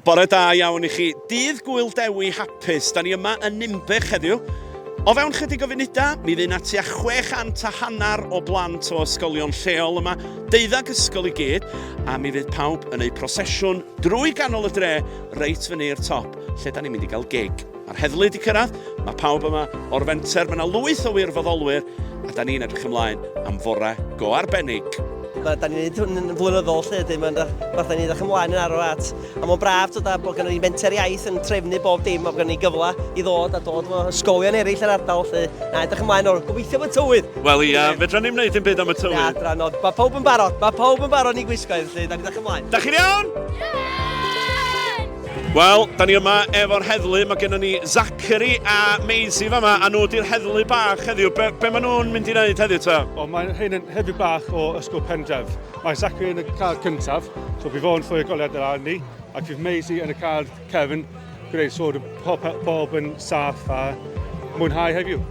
Bore da iawn i chi. Dydd Gŵyl Dewi hapus. Da ni yma yn Ninbych heddiw. O fewn chydig o funudau, mi fydd yna tua 600 a hanner o blant o ysgolion lleol yma, deuddag ysgol i gyd, a mi fydd pawb yn eu prosesiwn drwy ganol y dre reit fyny i'r top, lle da ni'n mynd i gael gig. Mae'r heddlu wedi cyrraedd, mae pawb yma o'r fenter, mae yna lwyth o wirfoddolwyr, a da ni'n edrych ymlaen am fore go arbennig. Mae, da ni'n gwneud hwn yn flynyddol lle, ydyn, mae'n fath ni'n edrych ymlaen yn arw at. A mae'n braf dod a bod gennym ni menter iaith yn trefnu bob dim, a bod gennym ni gyfle i ddod a dod efo ysgolion eraill yr ardal lle. Na, edrych ymlaen o'r gobeithio am y tywydd. Wel ia, fedra ni'm wneud dim byd am y tywydd. Na, dra, no, mae pawb yn barod, mae pawb yn barod ni gwisgoedd, lle, da ni'n edrych ymlaen. Da chi'n iawn? Ie! Wel, da ni yma efo'r heddlu. Mae gennym ni Zachary a Maisie fama, a nhw di'r heddlu bach heddiw. Be, be maen nhw'n mynd i wneud heddiw ta? O, mae hyn yn heddlu bach o Ysgol Pendref. Mae Zachary yn y car cyntaf, so bydd o'n ffoi goliad ar ni, ac fydd Maisie yn y car cefn, gwneud siŵr pob, pob yn saff a mwynhau heddiw.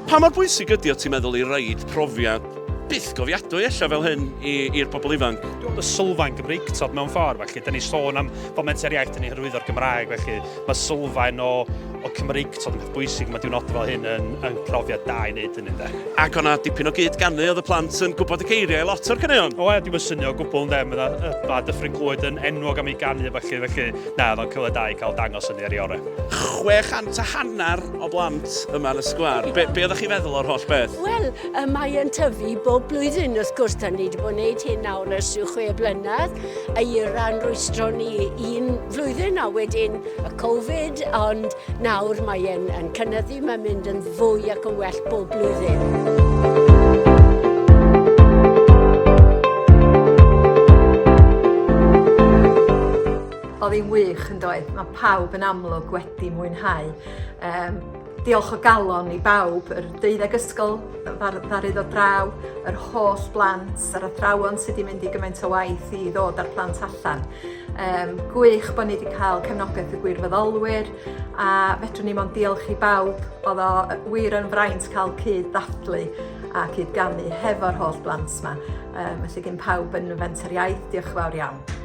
Pa mor bwysig ydy o ti'n meddwl i roid profiad bythgofiadwy ella fel hyn i'r bobl ifanc? Dwi'n meddwl y sylfaen Gymreictod mewn ffordd, felly, da ni sôn am fel menter iaith, da ni'n hyrwyddo'r Gymraeg, felly mae sylfaen o, o Cymreictod yn peth bwysig, mae diwrnodau fel hyn yn, yn profiad da i wneud hynny, de. Ac o'na dipyn o gyd ganu, oedd y plant yn gwybod y geiriau lot o'r caneuon? O, ie, dwi'n synio o gwbl, ynde, mae, mae Dyffryn Clwyd yn enwog am ei ganu, felly, felly, na, oedd o'n cyfle da i cael dangos hynny ar ei orau. 600 a hanner o blant yma yn y sgwâr. Be, be oeddech chi'n feddwl o'r holl beth? Wel, mae yn tyfu bob blwyddyn, wrth gwrs, da ni wedi bod yn gwneud hyn nawr ers rhyw chwe blynedd. A eira'n rwystro ni un flwyddyn a wedyn y Covid, ond nawr mae e'n yn cynyddu, mae'n mynd yn fwy ac yn well bob blwyddyn. Oedd hi'n wych yn doedd? Mae pawb yn amlwg wedi mwynhau. Um, diolch o galon i bawb, yr deuddeg ysgol ddaru ddod draw, yr holl blant, yr athrawon sydd wedi mynd i gymaint o waith i ddod â'r plant allan. Um, gwych bod ni wedi cael cefnogaeth y gwirfoddolwyr a fedrwn ni mond diolch i bawb. Oedd o wir yn fraint cael cyd ddathlu a cyd ganu hefo'r holl blant yma. Um, felly gen pawb yn Fenter Iaith, diolch yn fawr iawn.